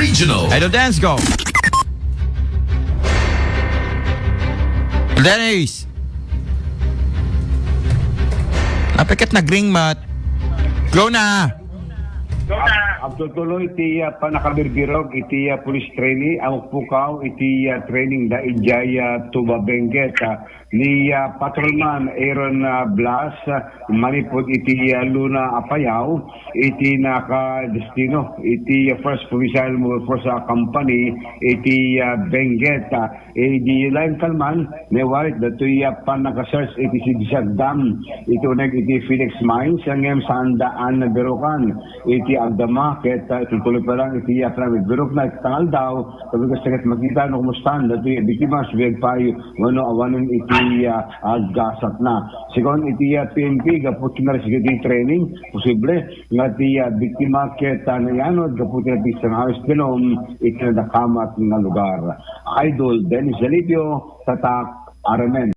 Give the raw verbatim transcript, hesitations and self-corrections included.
Regional. Idol Dennis, go. Dennis! Napikat nagring mat. Go na! Agtutuloy ti ah, pannakabirbirok iti ah, police training, amok pukaw iti ah, training da idiay ah, Tuba Benguet, ah, ni ah, Patrolman Aaron ah, Blas, ah, manipud iti ah, Luna, Apayao, iti nakadestino iti ah, First Provincial Mobile Force ah, Company iti ah, Benguet. Ah, idi laeng kalman, nawarit datoy ah, pannaka-search iti sigsag dam iti uneg iti Phoenix Mines, ngem saanda a nabirukan iti agdama ket ah, tultuloy pa lang iti ah, panagbirbirokna iti tangaldaw. Sabi ko, sakit makita no kumusta datoy ah, biktima, subay agpayo wenno awanen iti ah, aggasatna. Segun iti ah, P N P, gapu ti narisged iti training, posible nga ti ah, biktima ket ah, nayanod gapu ti napisan a awis ti lum iti nadakamat nga lugar. Idol Dennis Zalipio, Tatak, R M N.